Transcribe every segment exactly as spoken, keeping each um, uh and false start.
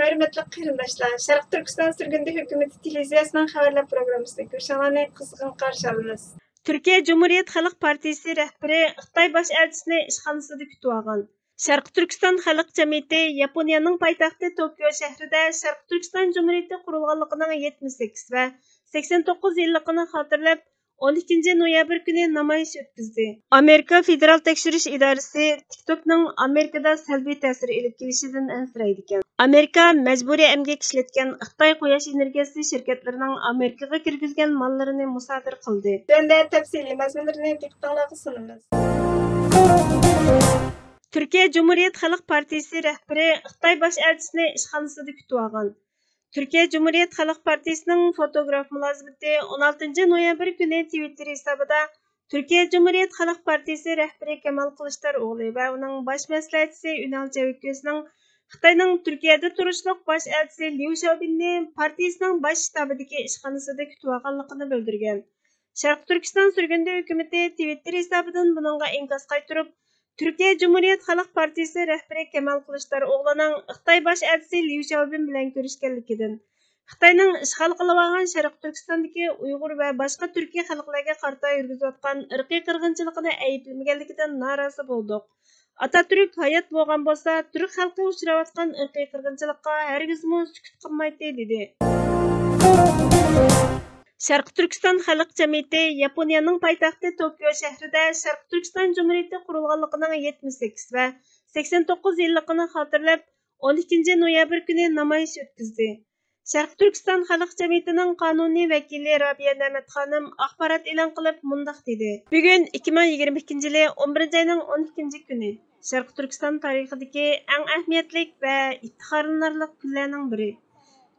ھۆرمەتلىك قېرىنداشلار، شەرقىي تۈركىستان سۈرگۈندە ھۆكۈمىتى تېلېۋىزىيەسىنىڭ خەۋەرلەر پروگراممىسىدىن كۆرۈشۈڭلارنى قىزغىن قارشى ئالىمىز. تۈركىيە جۇمھۇرىيەت خەلق پارتىيىسى رەھبىرى خىتاي باش ئەلچىسىنى ئىشخانىسىدا كۈتۈۋالغان. شەرقىي تۈركىستان خەلق جەمئىيىتى ياپونىيەنىڭ پايتەختى توكيو شەھىرىدە شەرقىي تۈركىستان جۇمھۇرىيىتى قۇرۇلغانلىقىنىڭ يەتمىش سەككىز ۋە سەكسەن توققۇز يىللىقىنى خاتىرىلەپ، ئون ئىككىنچى نويابىر كۈنى نامايىش ئۆتكۈزدى. ئامېرىكا فېدېرال تەكشۈرۈش ئىدارىسى تىكتوكنىڭ ئامېرىكىدا سەلبىي تەسىر ئېلىپ كېلىشىدىن ئەنسىرەيدىكەن. ئامېرىكا مەجبۇرىي ئەمگەك ئىشلەتكەن خىتاي قۇياش ئېنېرگىيەسى شىركەتلىرىنىڭ ئامېرىكىغا كىرگۈزگەن ماللىرىنى مۇسادىرە قىلدى. تۆۋەندە تەپسىلىي مەزمۇنلىرىنى دىققىتىڭلارغا سۇنىمىز. تۈركىيە جۇمھۇرىيەت خەلق پارتىيىسى رەھبىرى خىتاي باش ئەلچىسىنى ئىشخانىسىدا كۈتۈۋالغان. تۈركىيە جۇمھۇرىيەت خەلق پارتىيىسىنىڭ فوتوگراف مۇلازىمىتى ئون ئالتىنچى نويابىر كۈنى تىۋىتتېر ھېسابىدا تۈركىيە جۇمھۇرىيەت خەلق پارتىيىسى رەھبىرى كامال قىلىچداروغلى ۋە ئۇنىڭ باش مەسلىھەتچىسى ئۈنال چەۋىكۆزنىڭ خىتاينىڭ تۈركىيەدە تۇرۇشلۇق باش ئەلچىسى ليۇ شياۋبىننى پارتىيىسىنىڭ باش شتابىدىكى ئىشخانىسىدا كۈتۈۋالغانلىقىنى بىلدۈرگەن. شەرقىي تۈركىستان سۈرگۈندە ھۆكۈمىتى تىۋىتتېر ھېسابىدىن بۇنىڭغا ئىنكاس قايتۇرۇپ، تۈركىيە جۇمھۇرىيەت خەلق پارتىيىسى رەھبىرى كامال قىلىچداروغلۇنىڭ خىتاي باش ئەلچىسى ليۇ شياۋبىن بىلەن كۆرۈشكەنلىكىدىن، خىتاينىڭ ئىشغال قىلىۋالغان شەرقىي تۈركىستاندىكى ئۇيغۇر ۋە باشقا تۈركىي خەلقلەرگە قارىتا يۈرگۈزۈۋاتقان ئىرقىي قىرغىنچىلىقىنى ئەيىبلىمىگەنلىكىدىن نارازى بولدۇق. ئاتاتۈرك ھايات بولغان بولسا، تۈرك خەلقى ئۇچراۋاتقان ئىرقىي قىرغىنچىلىققا ھەرگىزمۇ سۈكۈت قىلمايتتى، دېدى. شەرقىي تۈركىستان خەلق جەمئىيىتى ياپونىيەنىڭ پايتەختى توكيو شەھىرىدە شەرقىي تۈركىستان جۇمھۇرىيىتى قۇرۇلغانلىقىنىڭ يەتمىش سەككىز ۋە سەكسەن توققۇز يىللىقىنى خاتىرىلەپ، ئون ئىككىنچى نويابىر كۈنى نامايىش ئۆتكۈزدى. شەرقىي تۈركىستان خەلق جەمئىيىتىنىڭ قانۇنىي ۋەكىلى رابىيە نەمەت خانىم ئاخبارات ئېلان قىلىپ مۇنداق دېدى: بۈگۈن ئىككى مىڭ يىگىرمە ئىككىنچى يىلى ئون بىرىنچى ئاينىڭ ئون ئىككىنچى كۈنى، شەرقىي تۈركىستان تارىخىدىكى ئەڭ ئەھمىيەتلىك ۋە ئىپتىخارلىنارلىق كۈنلەرنىڭ بىرى.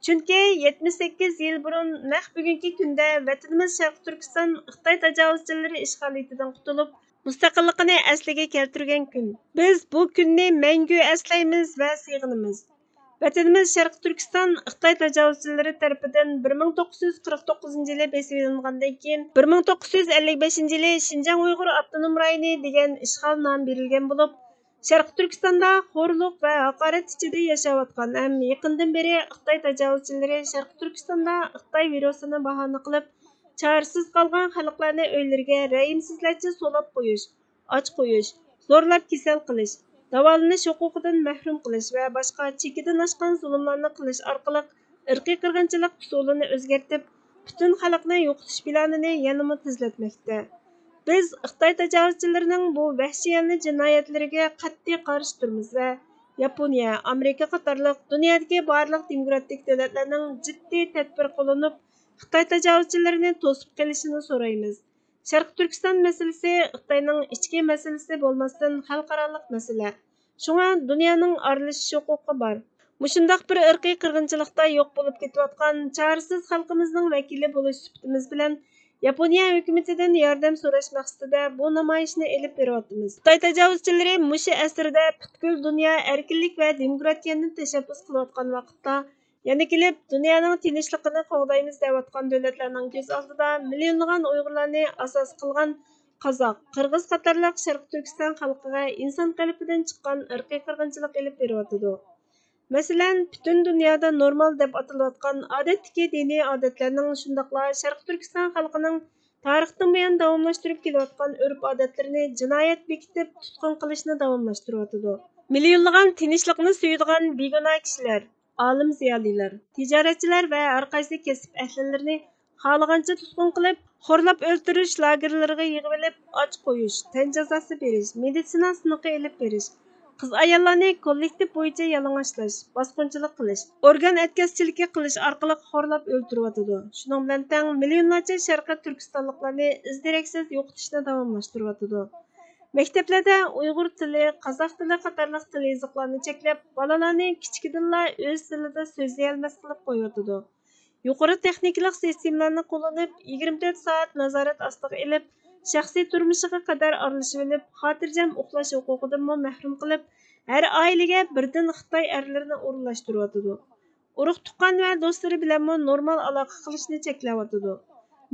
چۈنكى يەتمىش سەككىز يىل بۇرۇن نەق بۈگۈنكى كۈندە ۋەتىنىمىز شەرقىي تۈركىستان خىتاي تاجاۋۇزچىلىرى ئىشغالىيىتىدىن قۇتۇلۇپ، مۇستەقىللىقىنى ئەسلىگە كەلتۈرگەن كۈن. بىز بۇ كۈننى مەڭگۈ ئەسلەيمىز ۋە سېغىنىمىز. ۋەتىنىمىز شەرقىي تۈركىستان خىتاي تاجاۋۇزچىلىرى تەرىپىدىن بىر مىڭ توققۇز يۈز قىرىق توققۇزىنچى يىلى بېسىۋېلىنغاندىن كېيىن، بىر مىڭ توققۇز يۈز ئەللىك بەشىنچى يىلى شىنجاڭ ئۇيغۇر ئاپتونوم رايونى دېگەن ئىشغال نامى بېرىلگەن بولۇپ، شەرقىي تۈركىستاندا خورلۇق ۋە ھاقارەت ئىچىدە ياشاۋاتقان ھەم يېقىندىن بېرى خىتاي تاجاۋۇزچىلىرى شەرقىي تۈركىستاندا خىتاي ۋىرۇسىنى باھانە قىلىپ، چارىسىز قالغان خەلقلەرنى ئۆيلىرىگە رەھىمسىزلەرچە سولاپ قويۇش، ئاچ قويۇش، زورلاپ كېسەل قىلىش، داۋالىنىش ھوقۇقىدىن مەھرۇم قىلىش ۋە باشقا چېكىدىن ئاشقان زۇلۇملارنى قىلىش ئارقىلىق ئىرقىي قىرغىنچىلىق ئۇسۇلىنى ئۆزگەرتىپ، پۈتۈن خەلقنى يوقىتىش پىلانىنى يەنىمۇ تېزلەتمەكتە. بىز خىتاي تاجاۋۇزچىلىرىنىڭ بۇ ۋەھشىيانە جىنايەتلىرىگە قەتئىي قارشى تۇرىمىز ۋە ياپونىيە، ئامېرىكا قاتارلىق دۇنيادىكى بارلىق دېموكراتىك دۆلەتلەرنىڭ جىددىي تەدبىر قوللىنىپ، خىتاي تاجاۋۇزچىلىرىنى توسۇپ قېلىشىنى سورايمىز. شەرقىي تۈركىستان مەسىلىسى خىتاينىڭ ئىچكى مەسىلىسى بولماستىن، خەلقئارالىق مەسىلە. شۇڭا دۇنيانىڭ ئارىلىشىش ھوقۇقى بار. مۇشۇنداق بىر ئىرقىي قىرغىنچىلىقتا يوق بولۇپ كېتىۋاتقان چارىسىز خەلقىمىزنىڭ ۋەكىلى بولۇش سۈپىتىمىز بىلەن، ياپونىيە ھۆكۈمىتىدىن ياردەم سوراش مەقسىتىدە بۇ نامايىشنى ئېلىپ بېرىۋاتىمىز. خىتاي تاجاۋۇزچىلىرى مۇشۇ ئەسىردە پۈتكۈل دۇنيا ئەركىنلىك ۋە دېموكراتىيەنى تەشەببۇس قىلىۋاتقان ۋاقىتتا، يەنە كېلىپ دۇنيانىڭ تىنچلىقىنى قوغدايمىز دەۋاتقان دۆلەتلەرنىڭ كۆز ئالدىدا مىليونلىغان ئۇيغۇرلارنى ئاساس قىلغان قازاق، قىرغىز قاتارلىق شەرقىي تۈركىستان خەلقىگە ئىنسان قېلىپىدىن چىققان ئىرقىي قىرغىنچىلىق ئېلىپ بېرىۋاتىدۇ. مەسىلەن، پۈتۈن دۇنيادا نورمال دەپ ئاتىلىۋاتقان ئادەتتىكى دىنىي ئادەتلەرنىڭ، شۇنداقلا شەرقىي تۈركىستان خەلقىنىڭ تارىختىن بۇيان داۋاملاشتۇرۇپ كېلىۋاتقان ئۆرپ-ئادەتلىرىنى جىنايەت بېكىتىپ تۇتقۇن قىلىشنى داۋاملاشتۇرۇۋاتىدۇ. مىليونلىغان تىنچلىقنى سۆيىدىغان بىگۇناھ كىشىلەر، ئالىم زىيالىيلار، تىجارەتچىلەر ۋە ھەرقايسى كەسىپ ئەھلىلىرىنى خالىغانچە تۇتقۇن قىلىپ، خورلاپ ئۆلتۈرۈش لاگېرلىرىغا يىغىۋېلىپ، ئاچ قويۇش، تەن جازاسى بېرىش، مېدىتسىنا سىنىقى ئېلىپ بېرىش، قىز-ئاياللارنى كوللېكتىپ بويىچە يالىڭاچلاش، باسقۇنچىلىق قىلىش، ئورگان ئەتكەسچىلىكى قىلىش ئارقىلىق خورلاپ ئۆلتۈرۈۋاتىدۇ. شۇنىڭ بىلەن تەڭ، مىليونلارچە شەرقىي تۈركىستانلىقلارنى ئىز-دېرەكسىز يوقىتىشنى داۋاملاشتۇرۇۋاتىدۇ. مەكتەپلەردە ئۇيغۇر تىلى، قازاق تىلى قاتارلىق تىل يېزىقلارنى چەكلەپ، بالىلارنى كىچىكىدىنلا ئۆز تىلىدا سۆزلىيەلمەس قىلىپ قويۇۋاتىدۇ. يۇقىرى تېخنىكىلىق سىستېمىلارنى قوللىنىپ، يىگىرمە تۆت سائەت نازارەت ئاستىغا ئېلىپ، شەخسىي تۇرمۇشىغا قەدەر ئارىلىشىۋېلىپ، خاتىرجەم ئۇخلاش ھوقۇقىدىنمۇ مەھرۇم قىلىپ، ھەر ئائىلىگە بىردىن خىتاي ئەرلىرىنى ئورۇنلاشتۇرۇۋاتىدۇ. ئۇرۇق-تۇغقان ۋە دوستلىرى بىلەنمۇ نورمال ئالاقە قىلىشنى چەكلەۋاتىدۇ.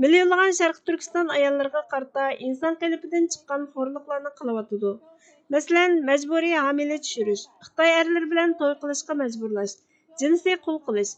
مىليونلىغان شەرقىي تۈركىستان ئاياللىرىغا قارىتا ئىنسان قېلىپىدىن چىققان خورلۇقلارنى قىلىۋاتىدۇ. مەسىلەن، مەجبۇرىي ھامىلە چۈشۈرۈش، خىتاي ئەرلىرى بىلەن توي قىلىشقا مەجبۇرلاش، جىنسىي قۇل قىلىش،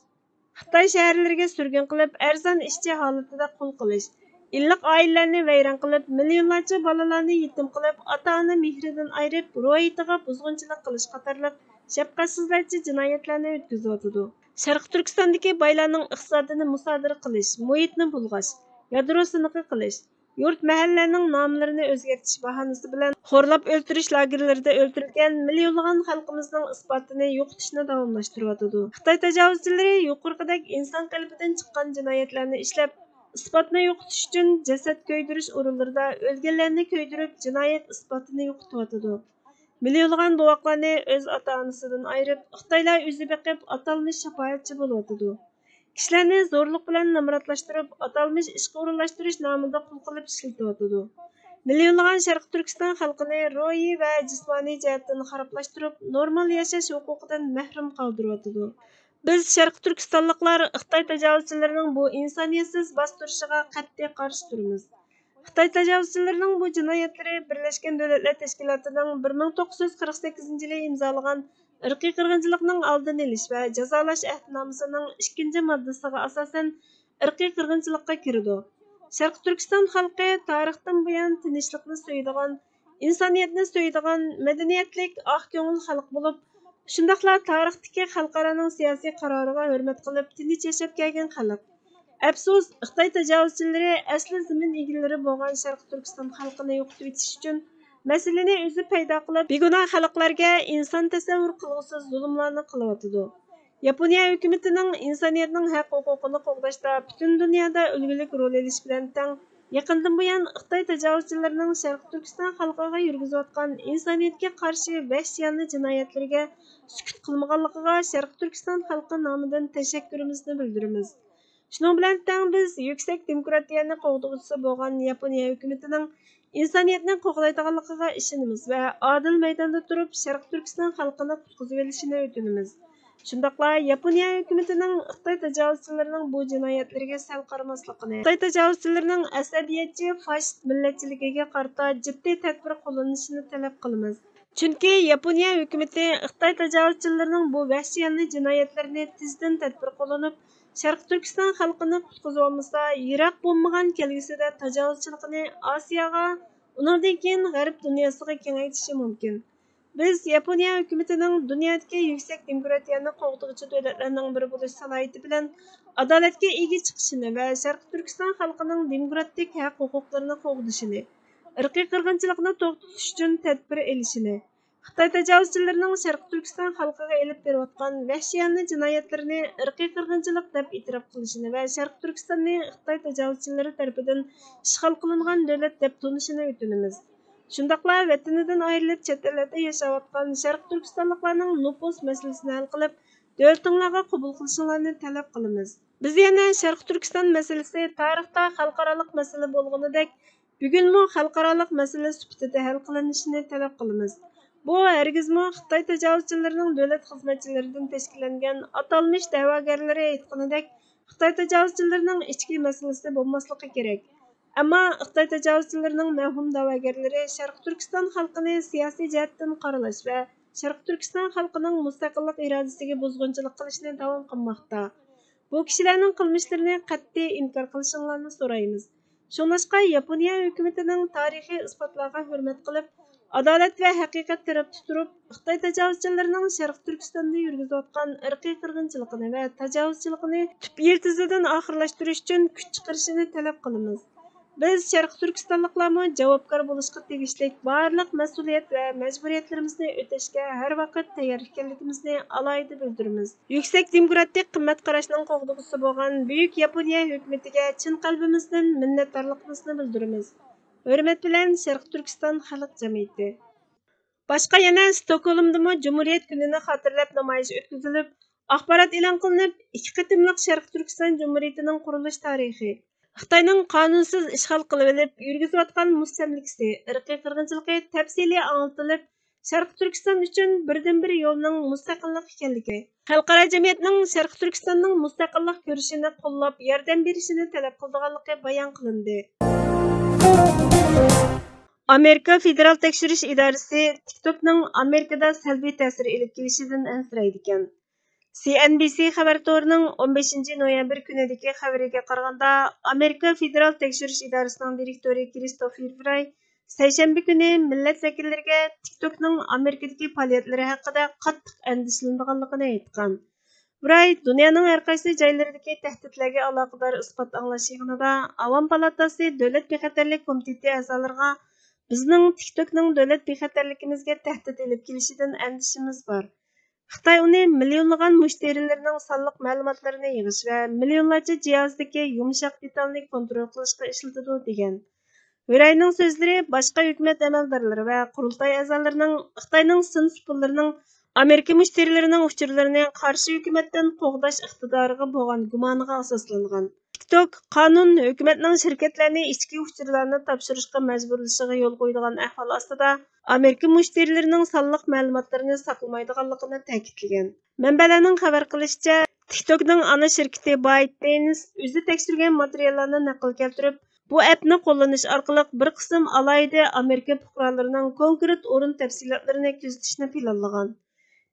خىتاي شەھەرلىرىگە سۈرگۈن قىلىپ، ئەرزان ئىشچى ھالىتىدە قۇل قىلىش، ئىللىق ئائىلىلەرنى ۋەيران قىلىپ، مىليونلارچە بالىلارنى يېتىم قىلىپ، ئاتا-ئانا مېھرىدىن ئايرىپ، روھىيىتىغا بۇزغۇنچىلىق قىلىش قاتارلىق شەپقەتسىزلەرچە جىنايەتلەرنى ئۆتكۈزۈۋاتىدۇ. شەرقىي تۈركىستاندىكى بايلارنىڭ ئىقتىسادىنى مۇسادىرە قىلىش، مۇھىتنى بۇلغاش، يادرو سىنىقى قىلىش، يۇرت، مەھەللىلەرنىڭ ناملىرىنى ئۆزگەرتىش باھانىسى بىلەن خورلاپ ئۆلتۈرۈش لاگېرلىرىدا ئۆلتۈرۈلگەن مىليونلىغان خەلقىمىزنىڭ ئىسپاتىنى يوقىتىشنى داۋاملاشتۇرۇۋاتىدۇ. خىتاي تاجاۋۇزچىلىرى يۇقىرىقىدەك ئىنسان قەلبىدىن چىققان جىنايەتلەرنى ئىشلەپ، ئىسپاتنى يوقىتىش ئۈچۈن جەسەت كۆيدۈرۈش ئورۇنلىرىدا ئۆلگەنلەرنى كۆيدۈرۈپ، جىنايەت ئىسپاتىنى يوقىتىۋاتىدۇ. مىليونلىغان بوۋاقلارنى ئۆز ئاتا-ئانىسىدىن ئايرىپ، خىتايلار ئۆزى بېقىپ، ئاتالمىش شاپائەتچى بولۇۋاتىدۇ. كىشىلەرنى زورلۇق بىلەن نامراتلاشتۇرۇپ، ئاتالمىش ئىشقا ئورۇنلاشتۇرۇش نامىدا قۇل قىلىپ ئىشلىتىۋاتىدۇ. مىليونلىغان شەرقىي تۈركىستان خەلقىنى روھىي ۋە جىسمانىي جەھەتتىن خارابلاشتۇرۇپ، نورمال ياشاش ھوقۇقىدىن مەھرۇم قالدۇرۇۋاتىدۇ. بىز شەرقىي تۈركىستانلىقلار خىتاي تاجاۋۇزچىلىرىنىڭ بۇ ئىنسانىيەتسىز باستۇرۇشىغا قەتئىي قارشى تۇرىمىز. خىتاي تاجاۋۇزچىلىرىنىڭ بۇ جىنايەتلىرى بىرلەشكەن دۆلەتلەر تەشكىلاتىنىڭ بىر مىڭ توققۇز يۈز قىرىق سەككىزىنچى يىلى ئىمزالىغان ئىرقىي قىرغىنچىلىقنىڭ ئالدىنى ئېلىش ۋە جازالاش ئەھدىنامىسىنىڭ ئىككىنچى ماددىسىغا ئاساسەن ئىرقىي قىرغىنچىلىققا كىرىدۇ. شەرقىي تۈركىستان خەلقى تارىختىن بۇيان تىنچلىقنى سۆيىدىغان، ئىنسانىيەتنى سۆيىدىغان، مەدەنىيەتلىك، ئاق كۆڭۈل خەلق بولۇپ، شۇنداقلا تارىختىكى خەلقئارانىڭ سىياسىي قارارىغا ھۆرمەت قىلىپ، تىنچ ياشاپ كەلگەن خەلق. ئەپسۇس، خىتاي تاجاۋۇزچىلىرى ئەسلى زېمىن ئىگىلىرى بولغان شەرقىي تۈركىستان خەلقىنى يوقىتىۋېتىش ئۈچۈن مەسىلىنى ئۆزى پەيدا قىلىپ، بىگۇناھ خەلقلەرگە ئىنسان تەسەۋۋۇر قىلغۇسىز زۇلۇملارنى قىلىۋاتىدۇ. ياپونىيە ھۆكۈمىتىنىڭ ئىنسانىيەتنىڭ ھەق-ھوقۇقىنى قوغداشتا پۈتۈن دۇنيادا ئۈلگىلىك رول ئېلىشى بىلەن تەڭ، يېقىندىن بۇيان خىتاي تاجاۋۇزچىلىرىنىڭ شەرقىي تۈركىستان خەلقىگە يۈرگۈزۈۋاتقان ئىنسانىيەتكە قارشى ۋەھشىيانە جىنايەتلىرىگە سۈكۈت قىلمىغانلىقىغا شەرقىي تۈركىستان خەلقى نامىدىن تەشەككۈرىمىزنى بىلدۈرىمىز. شۇنىڭ بىلەن تەڭ، بىز يۈكسەك دېموكراتىيەنى قوغدىغۇچىسى بولغان ياپونىيە ھۆكۈمىتىنىڭ ئىنسانىيەتنى قوغدايدىغانلىقىغا ئىشىنىمىز ۋە ئادىل مەيداندا تۇرۇپ، شەرقىي تۈركىستان خەلقىنى قۇتقۇزۇۋېلىشىنى ئۆتۈنىمىز. شۇنداقلا ياپونىيە ھۆكۈمىتىنىڭ خىتاي تاجاۋۇزچىلىرىنىڭ بۇ جىنايەتلىرىگە سەل قارىماسلىقىنى، خىتاي تاجاۋۇزچىلىرىنىڭ ئەسەبىيەتچى فاشىست مىللەتچىلىكىگە قارىتا جىددىي تەدبىر قوللىنىشىنى تەلەپ قىلىمىز. چۈنكى ياپونىيە ھۆكۈمىتى خىتاي تاجاۋۇزچىلىرىنىڭ بۇ ۋەھشىيانە جىنايەتلىرىنى تېزدىن تەدبىر قوللىنىپ، شەرقىي تۈركىستان خەلقىنى قۇتقۇزۇۋالمىسا، يىراق بولمىغان كەلگۈسىدە تاجاۋۇزچىلىقىنى ئاسىياغا، ئۇنىڭدىن كېيىن غەرب دۇنياسىغا كېڭەيتىشى مۇمكىن. بىز ياپونىيە ھۆكۈمىتىنىڭ دۇنيادىكى يۈكسەك دېموكراتىيەنى قوغدىغۇچى دۆلەتلەرنىڭ بىرى بولۇش سالاھىيىتى بىلەن ئادالەتكە ئىگە چىقىشىنى ۋە شەرقىي تۈركىستان خەلقىنىڭ دېموكراتىك ھەق-ھوقۇقلىرىنى قوغدىشىنى، ئىرقىي قىرغىنچىلىقنى توختىتىش ئۈچۈن تەدبىر ئېلىشىنى، خىتاي تاجاۋۇزچىلىرىنىڭ شەرقىي تۈركىستان خەلقىگە ئېلىپ بېرىۋاتقان ۋەھشىيانە جىنايەتلىرىنى ئىرقىي قىرغىنچىلىق دەپ ئېتىراپ قىلىشىنى ۋە شەرقىي تۈركىستاننى خىتاي تاجاۋۇزچىلىرى تەرىپىدىن ئىشغال قىلىنغان دۆلەت دەپ تونۇشىنى ئۆتۈنىمىز. شۇنداقلا ۋەتىنىدىن ئايرىلىپ، چەت ئەللەردە ياشاۋاتقان شەرقىي تۈركىستانلىقلارنىڭ نوپۇس مەسىلىسىنى ھەل قىلىپ، دۆلىتىڭلارغا قوبۇل قىلىشىڭلارنى تەلەپ قىلىمىز. بىز يەنە شەرقىي تۈركىستان مەسىلىسى تارىختا خەلقئارالىق مەسىلە بولغىنىدەك، بۈگۈنمۇ خەلقئارالىق مەسىلە سۈپىتىدە ھەل قىلىنىشىنى تەلەپ قىلىمىز. بۇ ھەرگىزمۇ خىتاي تاجاۋۇزچىلىرىنىڭ دۆلەت خىزمەتچىلىرىدىن تەشكىللەنگەن ئاتالمىش دەۋاگەرلىرى ئېيتقىنىدەك، خىتاي تاجاۋۇزچىلىرىنىڭ ئىچكى مەسىلىسى بولماسلىقى كېرەك. ئەمما خىتاي تاجاۋۇزچىلىرىنىڭ مەۋھۇم دەۋاگەرلىرى شەرقىي تۈركىستان خەلقىنى سىياسىي جەھەتتىن قارىلاش ۋە شەرقىي تۈركىستان خەلقىنىڭ مۇستەقىللىق ئىرادىسىگە بۇزغۇنچىلىق قىلىشنى داۋام قىلماقتا. بۇ كىشىلەرنىڭ قىلمىشلىرىنى قەتئىي ئىنكار قىلىشىڭلارنى سورايمىز. شۇڭلاشقا ياپونىيە ھۆكۈمىتىنىڭ تارىخىي ئىسپاتلارغا ھۆرمەت قىلىپ، ئادالەت ۋە ھەقىقەت تەرەپتە تۇرۇپ، خىتاي تاجاۋۇزچىلىرىنىڭ شەرقىي تۈركىستاندا يۈرگۈزۈۋاتقان ئىرقىي قىرغىنچىلىقىنى ۋە تاجاۋۇزچىلىقىنى تۈپ يىلتىزىدىن ئاخىرلاشتۇرۇش ئۈچۈن كۈچ چىقىرىشىنى تەلەپ قىلىمىز. بىز شەرقىي تۈركىستانلىقلارمۇ جاۋابكار بولۇشقا تېگىشلىك بارلىق مەسئۇلىيەت ۋە مەجبۇرىيەتلىرىمىزنى ئۆتەشكە ھەر ۋاقىت تەييار ئىكەنلىكىمىزنى ئالاھىدە بىلدۈرىمىز. يۈكسەك دېموكراتىك قىممەت قاراشنىڭ قوغدىغۇچىسى بولغان بۈيۈك ياپونىيە ھۆكۈمىتىگە چىن قەلبىمىزدىن مىننەتدارلىقىمىزنى بىلدۈرىمىز. ھۆرمەت بىلەن، شەرقىي تۈركىستان خەلق جەمئىيىتى. باشقا يەنە ستوكھولمدىمۇ جۇمھۇرىيەت كۈنىنى خاتىرىلەپ نامايىش ئۆتكۈزۈلۈپ، ئاخبارات ئېلان قىلىنىپ، ئىككى قېتىملىق شەرقىي تۈركىستان جۇمھۇرىيىتىنىڭ قۇرۇلۇش تارىخى، خىتاينىڭ قانۇنسىز ئىشغال قىلىۋېلىپ يۈرگۈزۈۋاتقان مۇستەملىكىسى، ئىرقىي قىرغىنچىلىقى تەپسىلىي ئاڭلىتىلىپ، شەرقىي تۈركىستان ئۈچۈن بىردىنبىر يولنىڭ مۇستەقىللىق ئىكەنلىكى، خەلقئارا جەمئىيەتنىڭ شەرقىي تۈركىستاننىڭ مۇستەقىللىق كۈرىشىنى قوللاپ ياردەم بېرىشىنى تەلەپ قىلىدىغانلىقى بايان قىلىندى. ئامېرىكا فېدېرال تەكشۈرۈش ئىدارىسى تىكتوكنىڭ ئامېرىكىدا سەلبىي تەسىر ئېلىپ كېلىشىدىن ئەنسىرەيدىكەن. سى ئېن بى سى خەۋەر تورىنىڭ ئون بەشىنچى نويابىر كۈنىدىكى خەۋىرىگە قارىغاندا، ئامېرىكا فېدېرال تېكشۈرۈش ئىدارىسىنىڭ دىرېكتورى كىرىستوفېر ۋراي سەيشەنبە كۈنى مىللەت ۋەكىللىرىگە تىكتوكنىڭ ئامېرىكىدىكى پائالىيەتلىرى ھەققىدە قاتتىق ئەندىشىلىنىدىغانلىقىنى ئېيتقان. ۋراي دۇنيانىڭ ھەر قايسى جايلىرىدىكى تەھدىتلەرگە ئالاقىدار ئىسپات ئاڭلاش يىغىنىدا ئاۋام پالاتاسى دۆلەت بىخەتەرلىك كومىتېتى ئەزالىرىغا بىزنىڭ تىكتوكنىڭ دۆلەت بىخەتەرلىكىمىزگە تەھدىت ئېلىپ كېلىشىدىن ئەندىشىمىز بار. خىتاي ئۇنى مىليونلىغان مۇشتەرىلىرىنىڭ سانلىق مەلۇماتلىرىنى يىغىش ۋە مىليونلارچە جىھازدىكى يۇمشاق دېتالنى كونترول قىلىشقا ئىشلىتىدۇ، دېگەن. ۋراينىڭ سۆزلىرى باشقا ھۆكۈمەت ئەمەلدارلىرى ۋە قۇرۇلتاي ئەزالىرىنىڭ خىتاينىڭ سىن سۇپىلىرىنىڭ ئامېرىكا مۇشتەرىلىرىنىڭ ئۇچۇرلىرىنى قارشى ھۆكۈمەتتىن قوغداش ئىقتىدارىغا بولغان گۇمانىغا ئاساسلانغان. تىك توك قانۇن ھۆكۈمەتنىڭ شىركەتلەرنى ئىچكى ئۇچۇرلارنى تاپشۇرۇشقا مەجبۇرلىشىغا يول قويىدىغان ئەھۋال ئاستىدا ئامېرىكا مۇشتەرىلىرىنىڭ سانلىق مەلۇماتلىرىنى ساقلىمايدىغانلىقىنى تەكىتلىگەن. مەنبەلەرنىڭ خەۋەر قىلىشىچە، تىك توكنىڭ ئانا شىركىتى بايت دېينىس ئۆزى تەكشۈرگەن ماتېرىياللارنى نەقىل كەلتۈرۈپ، بۇ ئەپنى قوللىنىش ئارقىلىق بىر قىسىم ئالاھىدە ئامېرىكا پۇقرالىرىنىڭ كونكرېت ئورۇن تەپسىلاتلىرىنى كۆزىتىشنى پىلانلىغان.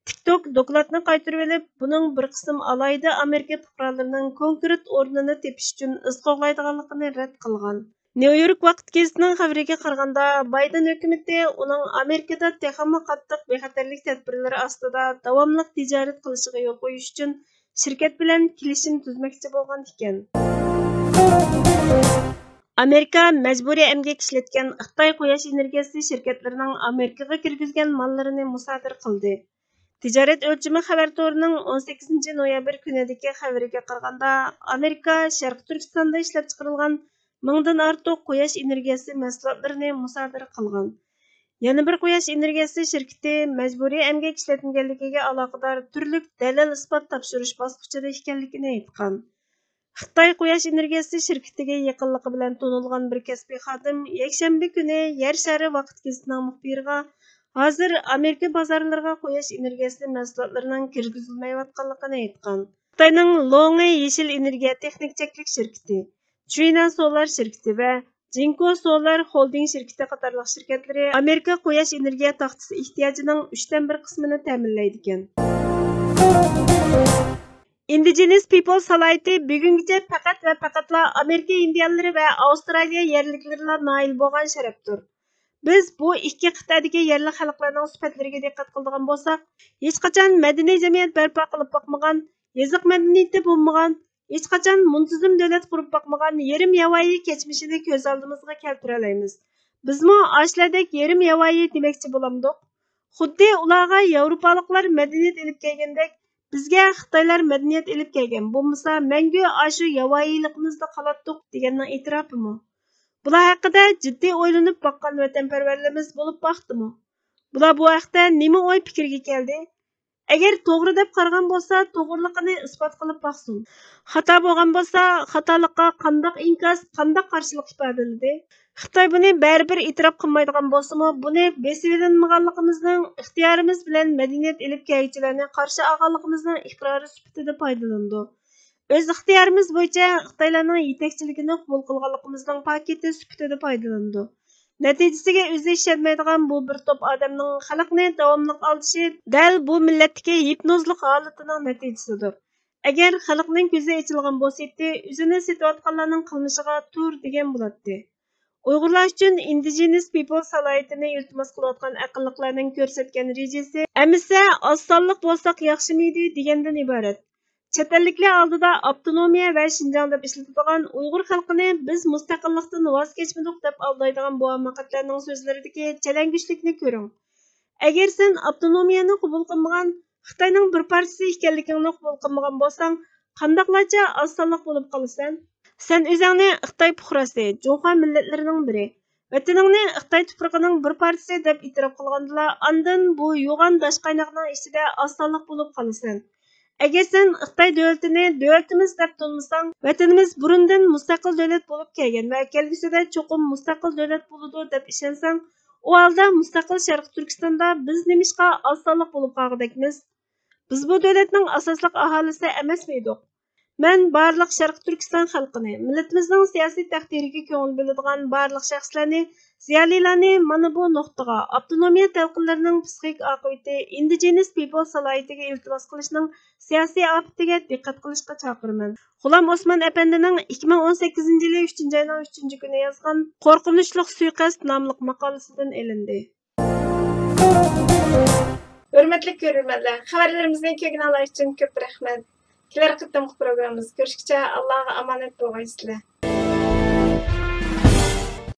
تىك توك دوكلاتنى قايتۇرۇۋېلىپ، بۇنىڭ بىر قىسىم ئالاھىدە ئامېرىكا پۇقرالىرىنىڭ كونكرېت ئورنىنى تېپىش ئۈچۈن ئىز قوغلايدىغانلىقىنى رەت قىلغان. نيۇ يورك ۋاقىت گېزىتىنىڭ خەۋىرىگە قارىغاندا، بايدېن ھۆكۈمىتى ئۇنىڭ ئامېرىكىدا تېخىمۇ قاتتىق بىخەتەرلىك تەدبىرلىرى ئاستىدا داۋاملىق تىجارەت قىلىشىغا يول قويۇش ئۈچۈن شىركەت بىلەن كېلىشىم تۈزمەكچى بولغان ئىكەن. ئامېرىكا مەجبۇرىي ئەمگەك ئىشلەتكەن خىتاي قۇياش ئېنېرگىيەسى شىركەتلىرىنىڭ ئامېرىكىغا كىرگۈزگەن ماللىرىنى مۇسادىرە قىلدى. تىجارەت ئۆلچىمى خەۋەر تورىنىڭ ئون سەككىزىنچى نويابىر كۈنىدىكى خەۋىرىگە قارىغاندا، ئامېرىكا شەرقىي تۈركىستاندا ئىشلەپچىقىرىلغان مىڭدىن ئارتۇق قۇياش ئېنېرگىيەسى مەھسۇلاتلىرىنى مۇسادىرە قىلغان. يەنە بىر قۇياش ئېنېرگىيەسى شىركىتى مەجبۇرىي ئەمگەك ئىشلەتمىگەنلىكىگە ئالاقىدار تۈرلۈك دەلىل-ئىسپات تاپشۇرۇش باسقۇچىدا ئىكەنلىكىنى ئېيتقان. خىتاي قۇياش ئېنېرگىيەسى شىركىتىگە يېقىنلىقى بىلەن تونۇلغان بىر كەسپىي خادىم يەكشەنبە كۈنى يەر شارى ۋاقىت گېزىتىنىڭ مۇخبىرىغا ھازىر ئامېرىكا بازارلىرىغا قۇياش ئېنېرگىيەسى مەھسۇلاتلىرىنىڭ كىرگۈزۈلمەيۋاتقانلىقىنى ئېيتقان. خىتاينىڭ لوڭې يېشىل ئېنېرگىيە تېخنىك چەكلىك شىركىتى، چۈينا سولار شىركىتى ۋە جىنكو سولار خولدىڭ شىركىتى قاتارلىق شىركەتلىرى ئامېرىكا قۇياش ئېنېرگىيە تاختىسى ئېھتىياجىنىڭ ئۈچتىن بىر قىسمىنى تەمىنلەيدىكەن. ئىندىجېنىس پىپلز سالاھىيىتى بۈگۈنگىچە پەقەت ۋە پەقەتلا ئامېرىكا ئىندىيانلىرى ۋە ئاۋسترالىيە يەرلىكلىرىلا نائىل بولغان شەرەپتۇر. بىز بۇ ئىككى قىتئەدىكى يەرلىك خەلقلەرنىڭ سۈپەتلىرىگە دىققەت قىلىدىغان بولساق، ھېچقاچان مەدەنىي جەمئىيەت بەرپا قىلىپ باقمىغان، يېزىق مەدەنىيىتى بولمىغان، ھېچقاچان مۇنتىزىم دۆلەت قۇرۇپ باقمىغان يېرىم ياۋايى كەچمىشىنى كۆز ئالدىمىزغا كەلتۈرەلەيمىز. بىزمۇ ئاشۇلاردەك يېرىم ياۋايى دېمەكچى بولامدۇق؟ خۇددى ئۇلارغا ياۋروپالىقلار مەدەنىيەت ئېلىپ كەلگەندەك، بىزگە خىتايلار مەدەنىيەت ئېلىپ كەلگەن، بولمىسا مەڭگۈ ئاشۇ ياۋايىلىقىمىزدا قالاتتۇق دېگەننىڭ ئېتىراپىمۇ؟ بۇلار ھەققىدە جىددىي ئويلىنىپ باققان ۋەتەنپەرۋەرلىرىمىز بولۇپ باقتىمۇ؟ بۇلار بۇ ھەقتە نېمە ئوي پىكىرگە كەلدى؟ ئەگەر توغرا دەپ قارىغان بولسا، توغرىلىقىنى ئىسپات قىلىپ باقسۇن. خاتا بولغان بولسا، خاتالىققا قانداق ئىنكاس، قانداق قارشىلىق ئىپادىلىدى؟ خىتاي بۇنى بەرىبىر ئېتىراپ قىلمايدىغان بولسىمۇ، بۇنى بېسىۋېلىنمىغانلىقىمىزنىڭ، ئىختىيارىمىز بىلەن مەدەنىيەت ئېلىپ كەلگۈچىلەرنى قارشى ئالغانلىقىمىزنىڭ ئىقرارى سۈپىتىدە پايدىلىنىدۇ. ئۆز ئىختىيارىمىز بويىچە خىتايلارنىڭ يېتەكچىلىكىنى قوبۇل قىلغانلىقىمىزنىڭ پاكىتى سۈپىتىدە پايدىلىنىدۇ. نەتىجىسىگە ئۆزى ئىشەنمەيدىغان بۇ بىر توپ ئادەمنىڭ خەلقنى داۋاملىق ئالدىشى دەل بۇ مىللەتتىكى ھىپنوزلۇق ھالىتىنىڭ نەتىجىسىدۇر. ئەگەر خەلقنىڭ كۆزى ئېچىلغان بولسىدى، ئۆزىنى سېتىۋاتقانلارنىڭ قىلمىشىغا تۇر دېگەن بولاتتى. ئۇيغۇرلار ئۈچۈن ئىندىجېنىس پىپلز سالاھىيىتىنى ئىلتىماس قىلىۋاتقان ئەقىللىقلارنىڭ كۆرسەتكەن رېجىسى، ئەمىسە ئاز سانلىق بولساق ياخشىمىدى دېگەندىن ئىبارەت. چەت ئەللىكلەر ئالدىدا ئاپتونومىيە ۋە شىنجاڭ دەپ ئىشلىتىدىغان ئۇيغۇر خەلقىنى بىز مۇستەقىللىقتىن ۋاز كەچمىدۇق دەپ ئالدايدىغان بۇ ھاماقەتلەرنىڭ سۆزلىرىدىكى چەلەڭگۈچلۈكنى كۆرۈڭ. ئەگەر سەن ئاپتونومىيەنى قوبۇل قىلمىغان، خىتاينىڭ بىر پارچىسى ئىكەنلىكىڭنى قوبۇل قىلمىغان بولساڭ، قانداقلارچە ئاز سانلىق بولۇپ قالىسەن؟ سەن ئۆزۈڭنى خىتاي پۇقراسى، جۇڭخۇا مىللەتلىرىنىڭ بىرى، ۋەتىنىڭنى خىتاي تۇپرىقىنىڭ بىر پارچىسى دەپ ئېتىراپ قىلغاندىلا، ئاندىن بۇ يوغان داش قايناقنىڭ ئىچىدە ئاز سانلىق بولۇپ قالىسەن. ئەگەر سەن خىتاي دۆلىتىنى دۆلىتىمىز دەپ تونۇمىساڭ، ۋەتىنىمىز بۇرۇندىن مۇستەقىل دۆلەت بولۇپ كەلگەن ۋە كەلگۈسىدە چوقۇم مۇستەقىل دۆلەت بولىدۇ دەپ ئىشەنسەڭ، ئۇ ھالدا مۇستەقىل شەرقىي تۈركىستاندا بىز نېمىشقا ئاز سانلىق بولۇپ قالغۇدەكمىز؟ بىز بۇ دۆلەتنىڭ ئاساسلىق ئاھالىسى ئەمەسمىدۇق؟ مەن بارلىق شەرقىي تۈركىستان خەلقىنى، مىللىتىمىزنىڭ سىياسىي تەقدىرىگە كۆڭۈل بۆلىدىغان بارلىق شەخسلەرنى، زىيالىيلارنى مانا بۇ نۇقتىغا، ئاپتونومىيە تەلقىنلىرىنىڭ پسىخىك ئاقىۋىتى، ئىندىجېنىس پىپل سالاھىيىتىگە ئىلتىماس قىلىشنىڭ سىياسىي ئاپىتىگە دىققەت قىلىشقا چاقىرىمەن. غۇلام ئوسمان ئەپەندىنىڭ ئىككى مىڭ ئون سەككىزىنچى يىلى ئۈچىنچى ئاينىڭ ئۈچىنچى كۈنى يازغان قورقۇنچلۇق سۇيىقەست ناملىق ماقالىسىدىن ئېلىندى. ھۆرمەتلىك كۆرۈرمەنلەر، خەۋەرلىرىمىزنى كۆرگىنىڭلار ئۈچۈن كۆپ رەھمەت. كېلەر قېتىمقى پروگراممىمىزدا كۆرۈشكىچە ئاللاغا ئامانەت بولغايسىلەر.